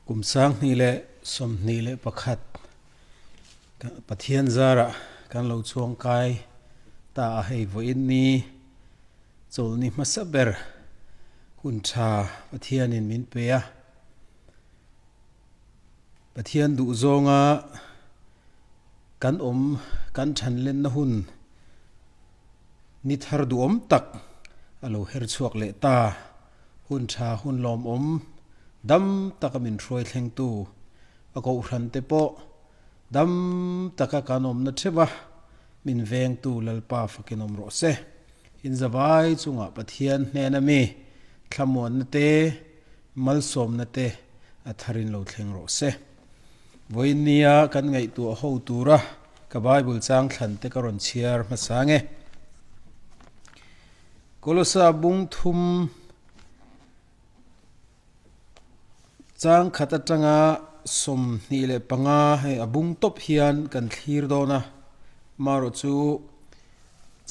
Kum 2021 Pathian zarah kan lo chuang kai ta a, hei vawiin ni chawlhni hmasa ber hun tha Pathianin min pe a. Pathian duh zawnga kan awm kan thanlenna hun ni thar duhawm tak a lo her chhuak leh ta. Hun tha hun lawmawm dam taka min hruai thlengtu a kohhran te pawh dam taka kan awmna theuh a min vengtu Lalpa fakin awm rawh se. Inzavai chungah Pathian hnena mi thlamuanna te, Malsawmna te a tharin lo thleng rawh se. Vawiin nia kan ngaihtuah ho tura ka Bible chang thlan te ka rawn chhiar hmasa nge. Kolosa bung thum chang khat atanga 25 hei a bung tawp hian kan thlir dawn a, marawh chu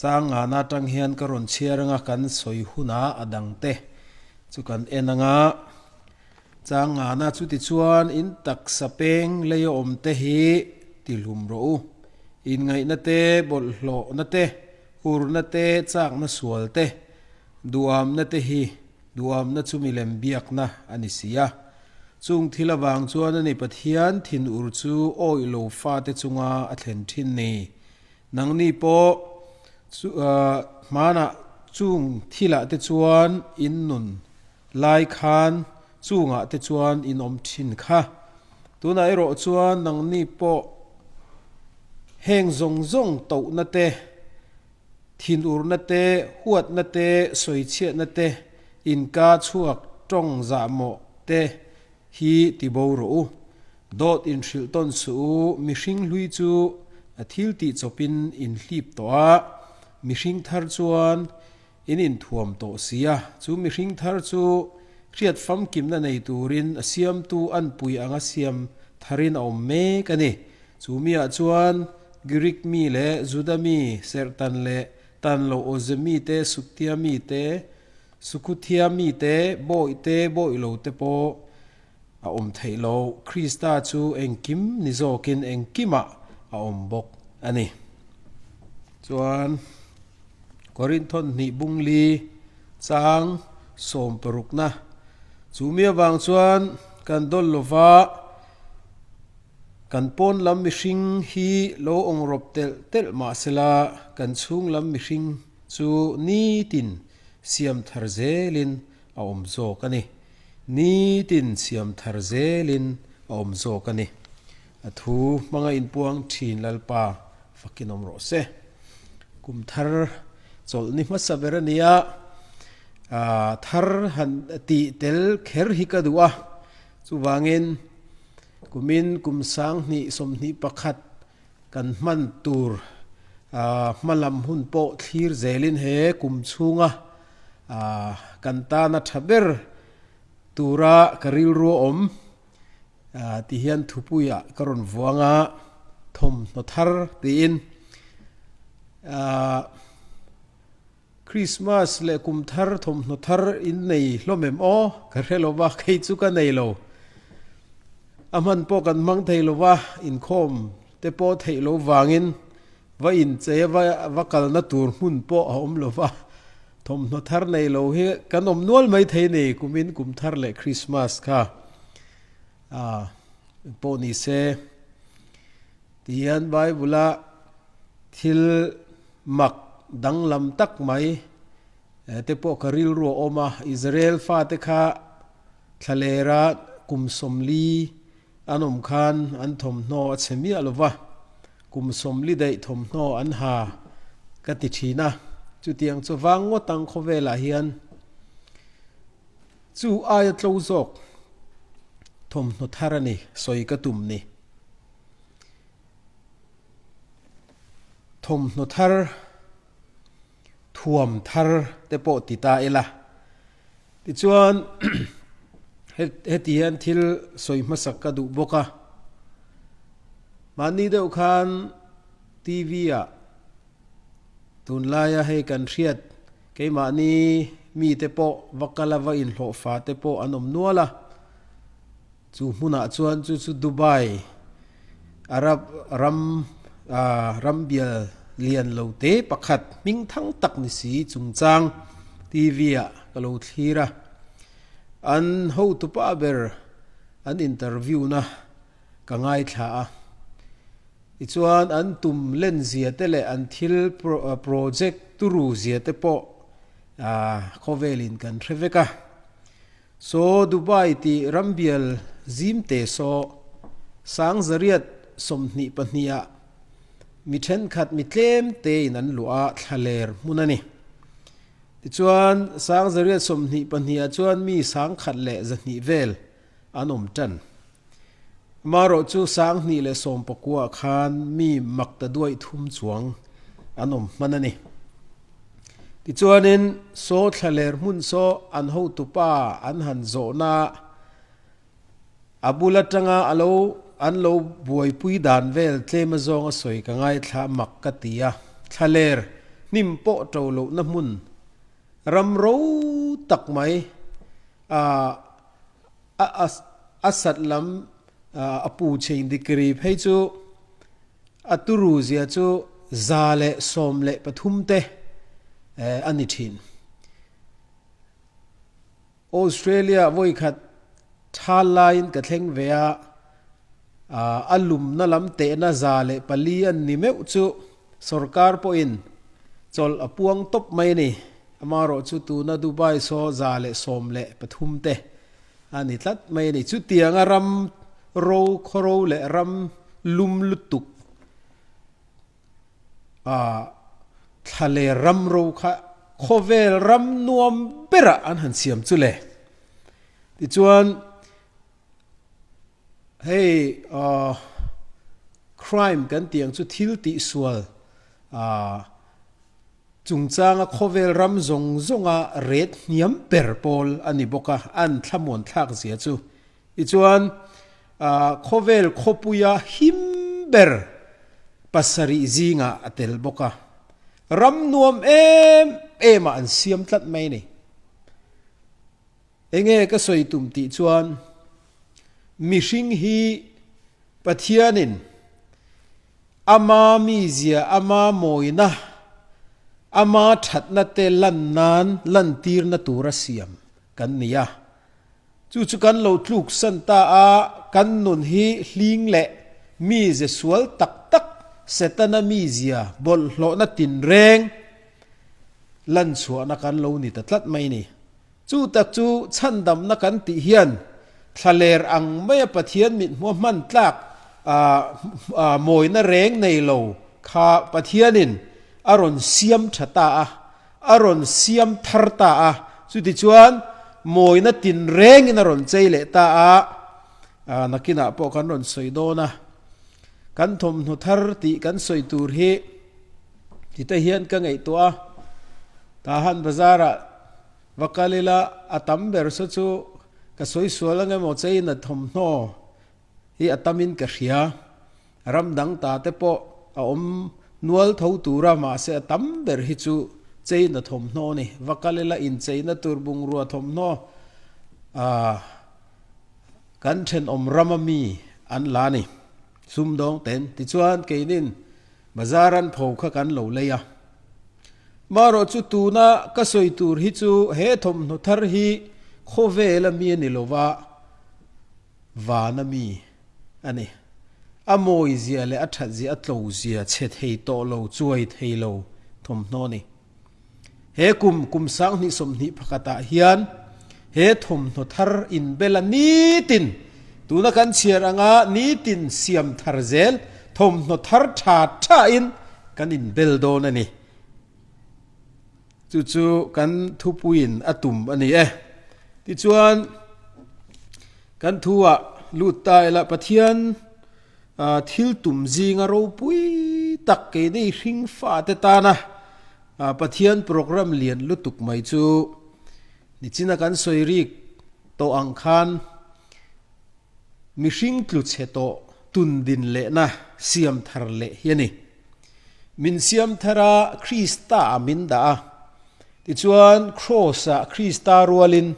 Chang ngana atang hian ka rawn chhiar anga kan sawi hunah a dang te chu kan en anga chang ngana chu tichuan in taksa peng lei a awm te hi tihlum rawh u. Inngaihna te, bawlhhlawhna te, hurna te, chakna sual te, duhamna te hi duhamna chu milem biakna a ni si a. Chung thil avang chuan a ni Pathian thinur chu awih lo fate chunga a thlen thin ni. Nangni pawh chu hmanah chung thilah te chuan in nun lai khan chungah te chuan in awm thin kha. Tunah erawh chuan nangni pawh heng zawng zawng tohna te, thinurna te, huatna te, sawichhiatna te, inka chhuak tawng zahmawh te hi ti bo rawh u. Dawt inhrilh tawn suh u, mihring hlui chu a thil tih chawpin in hlip tawh a, mihring thar chuan in inthuam tawh si a, chu mihring thar chu hriat famkimna nei turin a siamtu anpui anga siam tharin a awm mek a ni. Chu miah chuan Greek mi leh Juda mi, Serhtan leh Tan lo awze mite, Suktia mite, Sukhuthia mite, Bawihte, Bawihlo te pawh a awm theih lo. Krista chu engkim ni zawkin engkimah a awm bawk a ni. Chuan Korinthon hnih bung li chang 60na chu mi avang chuan kan dawl lova kan pawn lam mihring hi lo awngrawp telh telh mahsela kan chhung lam mihring chu nitin siam thar zelin a awm zawk a ni. Nitin siam thar zelin a awm zawk a ni. A thu hmanga inpuang thin Lalpa fakin awm rawh se. Kum thar chawlhni hmasa ber a nia, thar han tih tel kher hi ka duh a. Chuvangin kumin kum 2021 Kan hman tur hma lam hun pawh thlir zelin he kum chhunga kan tana tha ber tura ka rilru a awm ti hian thupuiah ka rawn vuang a, thawmhnaw thar tiin Christmas leh kum thar thawmhnaw thar in nei hlawm em aw? Ka hre lo va, kei chu ka nei lo. A hman pawh kan hmang thei lo va, inkhawm te pawh theih lo vangin va inchei a va va kalna tur hmun pawh a awm lo va. Thawmhnaw thar nei lo hi kan awm nual mai thei ni kumin kum thar leh Christmas kha pawh ni se. Tihian Bible-a thil mak danglam tak mai te pawh ka rilru a awm a, Israel fate kha thlalera kum 40 an awm khan an thawmhnaw a chhe miah lo va, kum 40 daih thawmhnaw an ha ka ti thin a, chutiang chu vang ngawt ang khawvelah hian chu aia tlo zawk thawmhnaw thar a ni sawi ka tum ni. Thawmhnaw thar, thuam thar te pawh ti ta ila. Tichuan heti hian thil sawi hmasak ka duh bawk a. Mahni deuh khan TV ah tunlaia hei kan hriat keimahni mite pawh va kal a va inhlawhfa te pawh an awm nual a. Chu hmunah chuan chu chu Dubai Arab ram ram bial lian lo te pakhat hming thang tak ni si chungchang TV ah ka lo thlir a. An hotupa ber an interview na ka ngaithla a. Tichuan an tum len zia te leh an thil project turu zia te pawh khawvelin kan hre vek a. Saw Dubai tih rambial zimte saw 1922 ah mi thenkhat mi tlem tein an luah a thlaler hmun a ni. Tichuan 1922 ah chuan mi 1200 vel an awm tan. Amaherawh chu 2019 ah khan mi makta duaih thum chuang an awm hman a ni. Tichuanin saw thlaler hmun saw an hotupa an han zawhna a bul atanga a lo an lo buaipui dan vel tlem azawng a sawi ka ngaithla mak ka ti a, thlaler hnim pawh to lohna hmun ram ro tak mai ah A a sat lam a pu chhein degree phei chu a turu zia chu 113 te a ni thin. Australia vawikhat thal laiin ka thleng ve a, a lumna lam tehna 104 an ni meuh chu sorkar pawhin chawlh a puang tawp mai a ni. Amaherawh chu tuna Dubai saw 113 te a ni tlat mai a ni. Chutianga ram ro khawro leh ram lum lutuk ah thla leh ram ro kha khawvel ram nuam berah an han siam chu le. Tichuan hei ah crime kan tih ang chu thil tihsual ah Chungchanga khawvel ram zawng zawnga ret hniam ber pawl a ni bawk a, an thlamuan thlak zia chu. Tichuan, khawvel khawpuia him ber pasarih zingah a tel bawk a, ram nuam em emah an siam tlat mai a ni. Enge ka sawi tum tih chuan, mihring hi Pathianin Ama mizia, ama mawina, ama thatna te lan nan lantirna tura siam kan ni a. Chu chu kan lo tluksan ta a, kan nun hi hling leh mize sual tak tak Setana mizia bawlhhlawhna tinreng lanchhuahna kan lo ni ta tlat mai ni. Chu tak chu chhandamna kan tih hian thlaler ang maia Pathian mithmuh hman tlak mawina reng nei lo kha Pathianin a rawn siam tha ta a, a rawn siam thar ta a, chutichuan mawina tinrengin a rawn chei leh ta a, nakinah pawh kan rawn sawi dawn a, kan thawmhnaw thar tih kan sawi tur hi tite hian ka ngaihtuah a, Tahan bazarah Va kal ila a tam ber saw chu ka sawi sual ang emaw cheina thawmhnaw hi a tamin ka hria. Ram dang ta te pawh a awm nual tho tur a, mahse a tam ber hi chu cheina thawmhnaw a ni. Va kal ila incheina tur bungrua thawmhnaw ah kan thenawm rama mi an la ni. Sumdawng ten tichuan keinin Bazar an pho kha kan lo lei a. Marawh chu tuna ka sawi tur hi chu he thawmhnaw thar hi khawvel a mi a ni lo va, van a mi a ni. A mawi zia leh a that zia, a tlo zia chhe thei tawh lo, chuai thei lo thawmhnaw a ni. He kum, kum 2021 ah hian he thawmhnaw thar inbel a nitin, tuna kan chhiar anga nitin siam thar zel thawmhnaw thar tha tha in kan inbel dawn a ni. Chu chu kan thupuiin a tum a ni e. Tichuan, kan thu ah lut ta ila Pathian thil tum zinga ropui tak keini hringfate tana Pathian program lian lutuk mai chu nichina kan sawi rik tawh ang khan mihring tlu chhe tawh tun din lehna siam thar leh hi a ni. Min siam thar a, Krista ah min dah a, tichuan Kraws ah Krista rualin.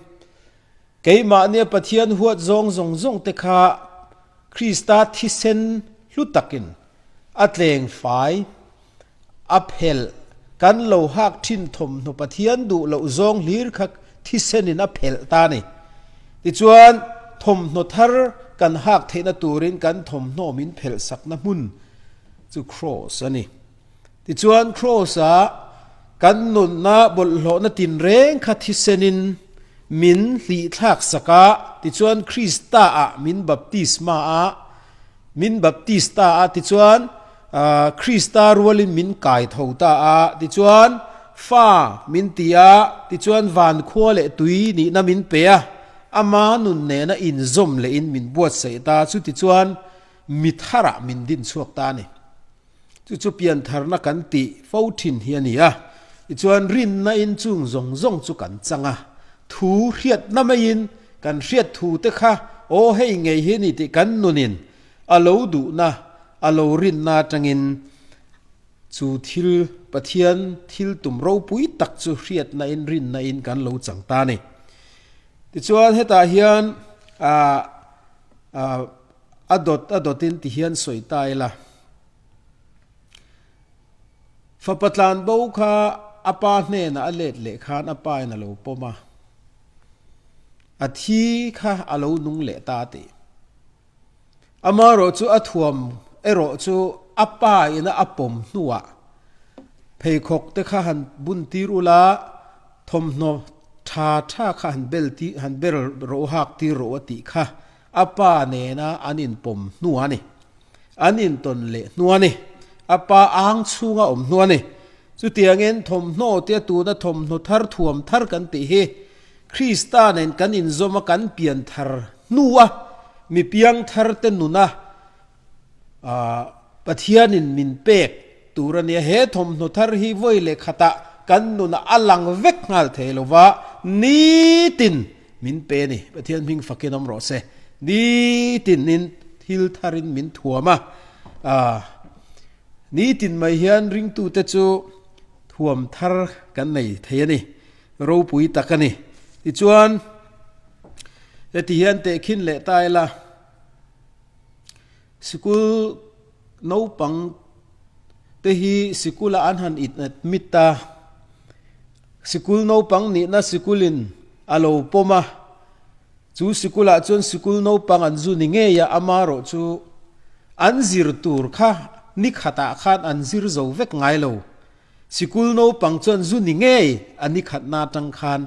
Keimahnia Pathian huat zawng zawng zawng te kha Krista thisen hlu takin a tleng fai, a phelh, kan lo hak thin thawmhnaw Pathian duh loh zawng hlir kha thisenin a phelh ta a ni. Tichuan, thawmhnaw thar kan hak theihna turin kan thawmhnaw min phelh sakna hmun chu Kraws a ni. Tichuan, Kraws-a kan nunna bawlhhlawhna tinreng kha thisenin min hlihthlak sak a, tichuan Krista-ah min baptisma a, min baptis ta a, tichuan Krista rualin min kai tho ta a, tichuan fa min ti a, tichuan van khua leh tui nihna min pe a, ama nun nena inzawm lehin min buatsaih ta, chutichuan mi tharah min din chhuak ta a ni. Chu chu piantharna kan tih fo thin hi a ni a, tichuan rinna in chung zawng zawng chu kan chang a, thu hriatna maiin kan hriat thu te kha aw hei ngei hi a ni tih kan nunin a lo duhna, a lo rinna atangin chu thil Pathian thil tum ropui tak chu hriatna in rinna in kan lo chang ta a ni. Tichuan hetah hian ah ah A dawt a dawtin ti hian sawi ta ila. Fapa tlanbo kha a pa hnenah a let leh khan a pa in a lo pawm a, a thi kha a lo nung leh ta a ti. Amaherawh chu a thuam erawh chu a pa ina a pawm hnuah pheikhawk te kha han bun tir ula, thawmhnaw tha tha kha han bel han bel rawh u hak tir rawh u a tih kha. A pa nena an inpawm hnu a ni. An intawn leh hnu a ni. A pa ang chhunga awm hnu a ni. Chutiangin thawmhnaw tia tuna thawmhnaw thar thuam thar kan tih hi Krista nen kan inzawm a kan pian thar hnua mi piang thar te nuna Pathianin min pek tur a nia. He thawmhnaw thar hi vawi leh khatah kan nunah a lang vek nghal thei lo va, nitin min pe a ni. Pathian hming fakin awm rawh se. Nitinin thil tharin min thuam a, nitin mai hian ringtute chu thuam thar kan nei thei a ni. Ropui tak a ni. Tichuan, heti hian tehkhin leh ta ila. Sikul naupang te hi sikula an han admit a, sikul naupang nihna sikulin a lo pawm a, chu sikulah chuan sikul naupang an zu ni ngei a, amaherawh chu an zir tur kha ni khatah khan an zir zo vek ngai lo. Sikul naupang chuan zu ni ngei a ni khatna atang khan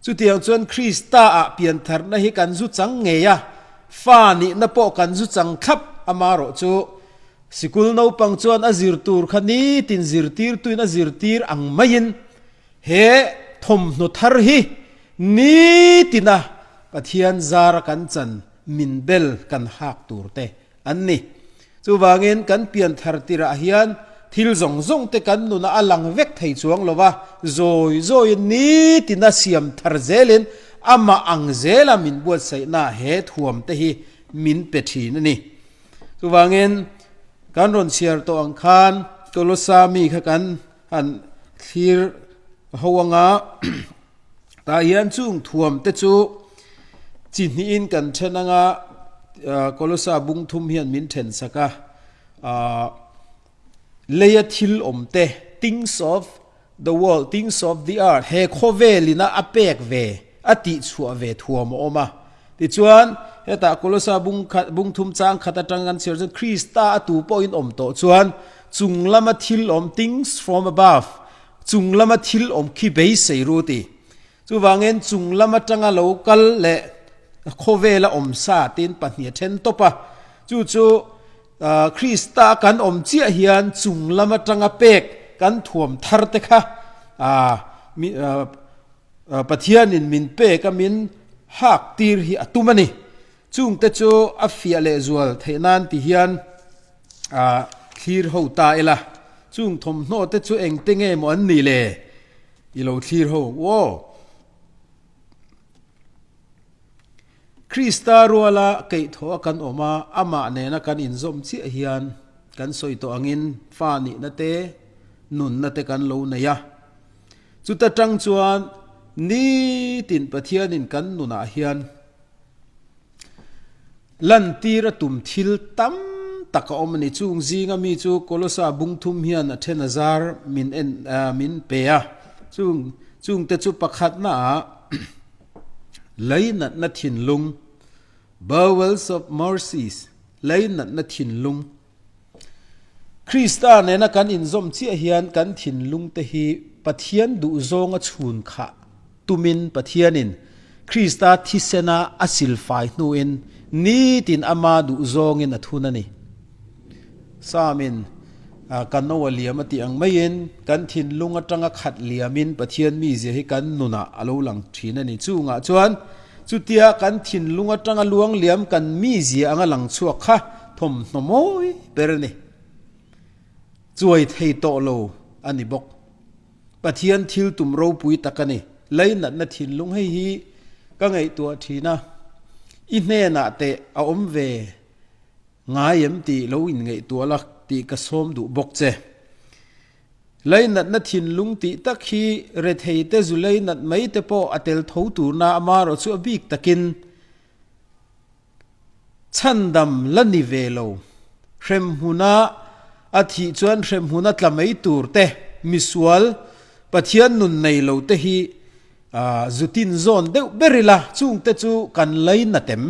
chutiang chuan Krista ah piantharna hi kan zu chang ngei a, fa nihna pawh kan zu chang thlap amarawh chu sikul naupang chuan a zir tur kha nitin zirtirtuin a zirtir ang maiin he thawmhnaw thar hi nitina Pathian zara kan chan min bel kan hak tur te an ni. Chuvangin kan pian thar tirah hian thil zawng zawng te kan nunah a lang vek thei chuang lo va, zawi zawiin nitina siam thar zelin amah ang zela min buatsaihna he thuam te hi min pe thin a ni. Chuvangin kan rawn chhiar tawh ang khan Kolosa mi kha kan han thlir ho anga Tah hian chung thuam te chu chi hnihin kan then anga Kolosa bung thum hian min then sak a, leia thil awm te, things of the world, things of the earth, he khawvel ina a pek ve, a tih chhuah ve thuam a awm a. Tichuan, hetah Kolosa bung khat, bung thum chang khat atang kan chhiar chuan Krista a tu pawhin awm tawh chuan chung lama thil awm, things from above, Chung lama thil awm khi beisei ru ti. Chuvangin chung lam atanga lo kal leh khawvela awm sa tiin pahnih a then tawp a. Chu chu Krista kan awm chiah hian chung lam atanga pek kan thuam thar te kha Pathianin min pek a min hak tir hi a tum a ni. Chungte chu a fiah leh zual theih nan ti hian a thlir ho ta ila, chung thawmhnaw te chu engte nge maw an nih le? I lo thlir ho ang u aw. Krista ruala keihthawh a kan awm a, amah nena kan inzawm chiah hian kan sawi tawh angin fa nihna te, nunna te kan lo nei a. Chuta tang chuan nitin Pathianin kan nunah hian. Lantir a tum thil tam tak a awm a ni. Chung zinga mi chu Kolosa bung thum hian a then a zar min en min pe a. Chung chungte chu pakhatnaah leinatna thinlung, bowels of mercies, leinatna thinlung, Krista nena kan inzawm chiah hian kan thinlungte hi Pathian duhzawnga chhun khah tumin Pathianin Krista thisena a silfai hnuin nitin ama duhzawngin a thun a ni. Psalm-in Ka no a liam a tih ang maiin kan thinlung atanga khat liamin Pathian mizia hi kan nunah a lo lang thin a ni. Chungah chuan Chutia kan thinlung atanga luang liam kan mizia anga lang chhuak kha thawmhnaw mawi ber a ni. Chuai thei tawh lo a ni bawk. Pathian thil tum ropui tak a ni. Leinatna thinlung hei hi ka ngaihtuah thin a, i hnenah teh a awm ve ngai em tih lo inngaihtuah la tih ka sawm duh bawk che. Leinatna thinlung tih tak hi retheite zu leinat mai te pawh a tel tho turna amarawh chu a bik takin chhandam la ni ve lo. Hremhmuna a thih chuan hremhmuna tla mai tur te, misual Pathian nun nei lo te hi zu tin zawn deuh ber ila chungte chu kan leinat em?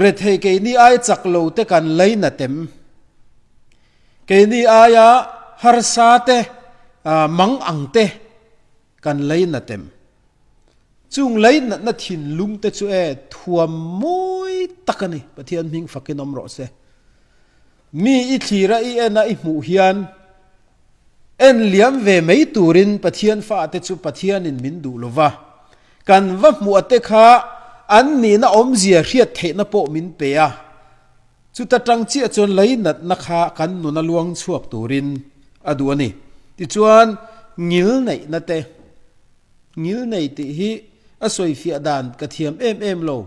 Rethei keini ai chak lo te kan leinat em? Keini aia harsa te, mang ang te kan leinat em? Chung leinatna thinlung te chu e thuam mawi tak a ni. Pathian hming fakin awm rawh se. Mi i thlir a i en a i hmuh hian En liam ve mai turin Pathian fate chu Pathianin min duh lo va, kan va hmuh te kha an nihna awmzia hriat theihna pawh min pe a, chuta tang chiah chuan leinatna kha kan nuna luang chhuak turin a duh a ni. Tichuan, ngilneihna te, ngilnei tih hi a sawifiah dan ka thiam em em lo.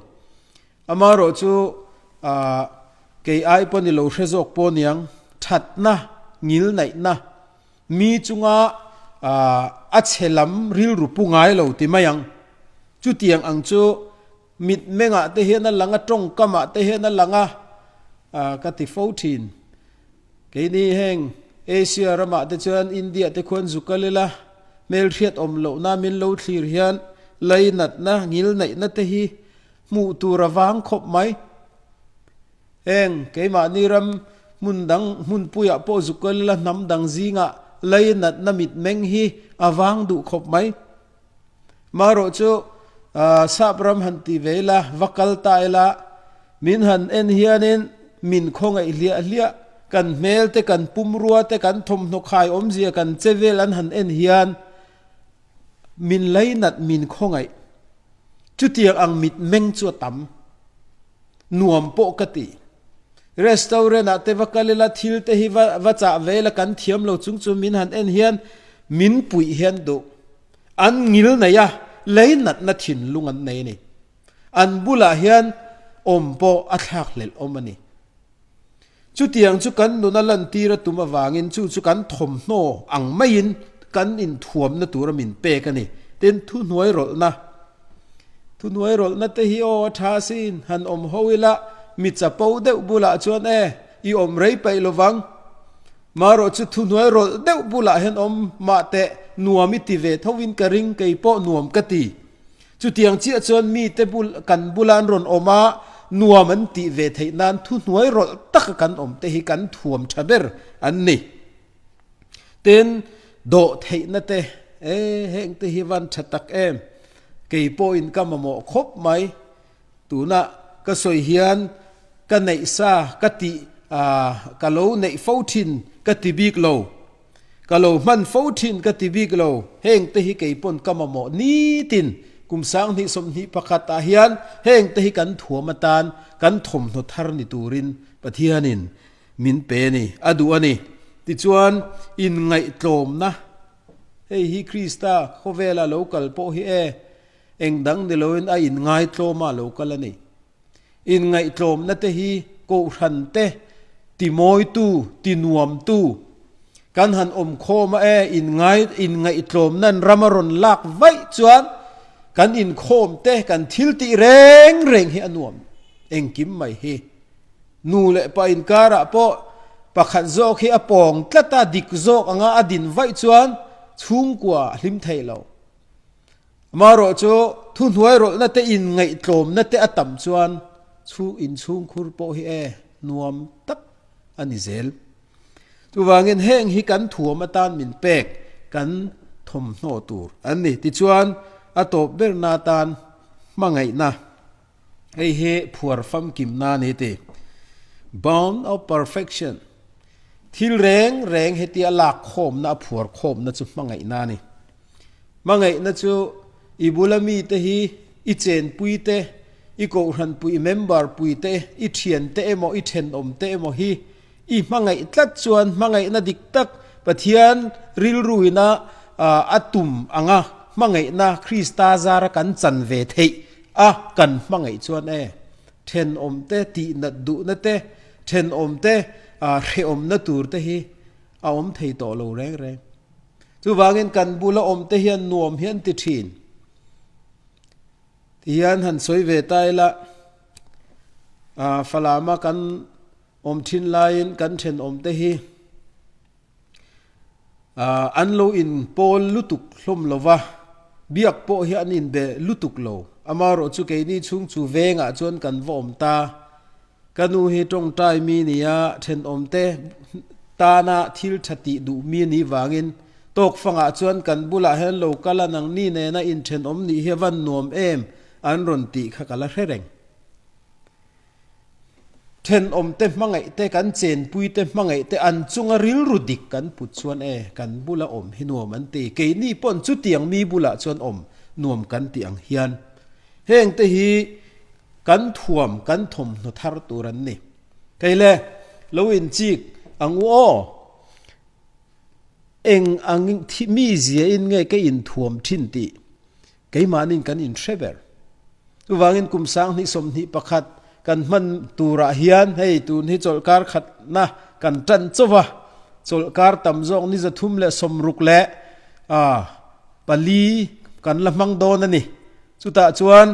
Amaherawh chu kei ai pawh ni lo hre zawk pawh niang, thatna, ngilnaihna, mi chunga a chhe lam rilru pu ngai lo ti mai ang. Chutiang ang chu mitmengah te hian a lang a, tawngkamah te hian a lang a, ka ti fo thin. Keini heng Asia ramah te chuan India te khuan zu kal ila, hmelhriat awm lohna min lo thlir hian lainatna, ngilnaihna te hi Hmuh tur a vang khawp mai. Heng keimahni ram hmun dang hmunpuiah pawh zuk kal ila hnam dang zingah lei natna mitmeng hi a vang duh khawp mai. Marawh chu sap ram han ti ve ila, va kal ta ila, min han en hianin min khawngaih hliah hliah, kan hmel te, kan pumrua te, kan thawmhnaw khai awmzia, kan che vel an han en hian Min leinat min khawngaih. Chutiang ang mitmeng chu a tam. Nuam pawh ka ti. Restaurant ah te va kal ila thil te hi va va chah ve ila kan thiam lo chung chu min han en hian min puih hian duh. An ngil nei a, leinatna thinlung an nei a ni. An bulah hian awm pawh a thlak hlelh awm a ni. Chutiang chu kan nuna lantir a tum avangin chu chu kan thawmhnaw ang maiin kan inthuamna tura min pek a ni. Tin, thuhnuai rawlhna, thuhnuai rawlhna te hi aw a tha asin, han awm ho ila mi chapo deuh bulah chuan e, i awm rei paih lovang. Marawh chu thuhnuai rawlh deuh bulah hian awm mah teh nuam i ti ve thovin ka ring, kei pawh nuam ka ti. Chutiang chiah chuan mite bul kan bula an rawn awm a, nuam an tih ve theih nan thuhnuai rawlh taka kan awm te hi kan thuam tha ber an ni. Tin, dawh theihna te, e heng te hi van tha tak em, kei pawhin ka mamawh khawp mai, tuna ka sawi hian ka neih sa ka tih ka lo neih fo thin ka ti bik lo. Ka lo hman fo thin ka ti bik lo, heng te hi kei pawn ka mamawh nitin kum 20 21 ah hian heng te hi kan thuam atan kan thawmhnaw thar ni turin Pathianin min pe a ni, a duh a ni. Tichuan, inngaihtlawmna, hei hi Krista khawvela lo kal pawh hi e, eng dang ni loin a inngaitlawma lo kal a ni. Inngaihtlawmna te hi Kohhran te timawitu, tinuamtu kan han awm khawm a e, inngai, inngaihtlawmna'n ram a rawn lak vaih chuan kan inkhawm te, kan thil tih reng reng hi a nuam Engkim mai hi. Nu leh pa inkarah pawh pakhat zawk hi a pawng tlat a, dik zawk anga a din vaih chuan chhungkua a hlim thei lo. Amaherawh chu thuhnuai rawlhna te inngaihtlawmna te a tam chuan chhung inchhungkhur pawh hi e nuam tak a ni zel. Chuvangin heng hi kan thuam atan min pek kan thawmhnaw tur an ni. Tichuan a tawp berna atan hmangaihna hei hi phuar famkimna a ni ti. Bound of perfection thil reng reng hetia lak khawmna a phuar khawmna chu hmangaihna a ni. Hmangaihna chu i bula mite hi i chenpui te, i kohhranpui, i member pui te, i thiante emaw, i thenawmte emaw hi i hmangaih tlat chuan hmangaihna dik tak Pathian rilruina a tum anga hmangaihna Krista zara kan chan ve theih a kan hmangaih chuan e thenawmte tihnat duhna te, thenawmte hrehawmna tur te hi a awm thei tawh lo reng reng. Chuvangin kan bula awmte hian nuam hi an ti thin. Tihian han sawi ve ta ila, Falama kan awm thin laiin kan thenawmte hi an lo inpawl lutuk hlawm lo va, biak pawh hi an inbe lutuk lo. Amaherawh chu keini chhung chu vengah chuan kan va awm ta. Ka nu hi tawngtai mi nia thenawmte tana thil tha tih duh mi nih vangin tawkfangah chuan kan bulah hian lo kal a nangni nena inthenawm nih hi a van nuam em an rawn tih kha ka la hre reng. Thenawmte hmangaih te kan chenpui te hmangaih te an chunga rilru dik kan put chuan e kan bula awm hi nuam an ti. Keini pawn chutiang mi bulah chuan awm nuam kan tih ang hian hengte hi Kan thuam kan thawmhnaw thar tur an ni. Kei le, lo inchik ang u aw. Eng ang mi ziain nge ka inthuam thin tih keimahnin kan inhre ber. Chuvangin kum 20 21 kan hman turah hian hei tun hi chawlhkar khatna kan tan chauh va, chawlhkar tam zawk ni 364 kan la hmang dawn a ni. Chutah chuan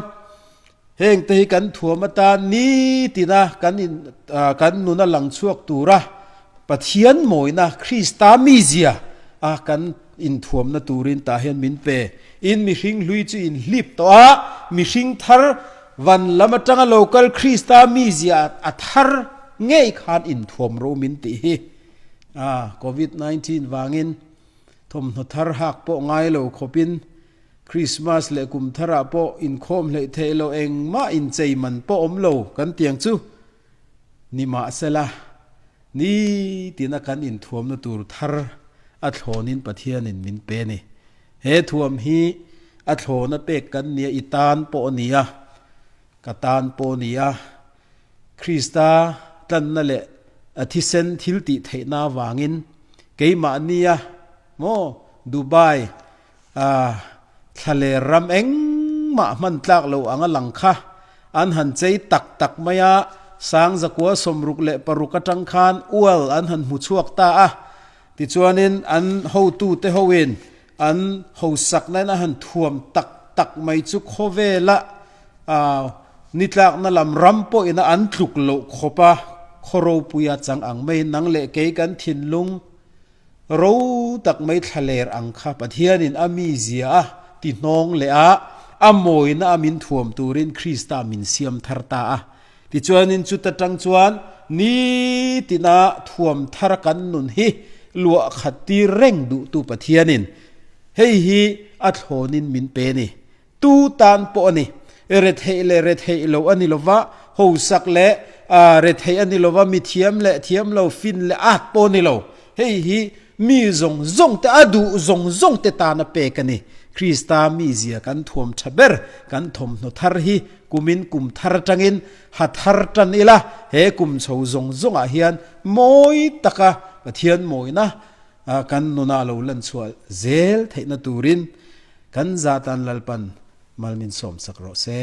Heng te hi kan thuam atan nitina kan in kan nuna lang chhuak tura Pathian mawina Krista mizia a kan inthuamna turin tah hian min pe. In mihring hlui chu in hlip tawh a, mihring thar van lam atanga lo kal Krista mizia a thar ngei khan inthuam ro min tih hi. Covid 19 vangin thawmhnaw thar hak pawh ngai lo khawpin Krismas leh kum tharah pawh inkhawm hleih theih loh engmah inchei man pawh awm lo kan tiang chu nimahsela nitina kan inthuamna tur thar a thlawnin Pathianin min pe a ni. He thuam hi a thlawna pek kan nia i tan pawh a ni a, ka tan pawh a ni a, Krista tlanna leh a thisen thil tih theihna avangin keimahnia maw Dubai A thlaler ram engmah hman tlak lo ang a lang kha. An han chei tak tak mai a, 1666 atang khan ual an han hmu chhuak ta a. Tichuanin an hotute hoin an hosakna in a han thuam tak tak mai chu khawvela nitlakna lam ram pawhin a an tluk loh khawp a, khaw ropuia chang ang maiin nang leh kei kan thinlung Ro tak mai thlaler ang kha Pathianin a mizia a ti hnawng leh a, a mawina a min thuam turin Krista min siam thar ta a. Tichuanin chuta tang chuan nitina thuam thar kan nun hi luah khat tir reng duhtu Pathianin hei hi a thlawnin min pe ni. Tu tan pawh a ni. Retheih leh retheih lo a ni lo va, hosak leh retheih a ni lo va, mi thiam leh thiam lo, fin leh at pawh a ni lo. Hei hi mi zawng zawng te, a duh zawng zawng te tana pek a ni. Krista mizia kan thuam tha ber, kan thawmhnaw thar hi kumin kum thar atangin ha thar tan ila, he kum chho zawng zawngah hian mawi taka Pathian mawina kan nunah lo lan chhuah zel theihna turin Kan zatan Lalpan mal min sawmsak rawh se.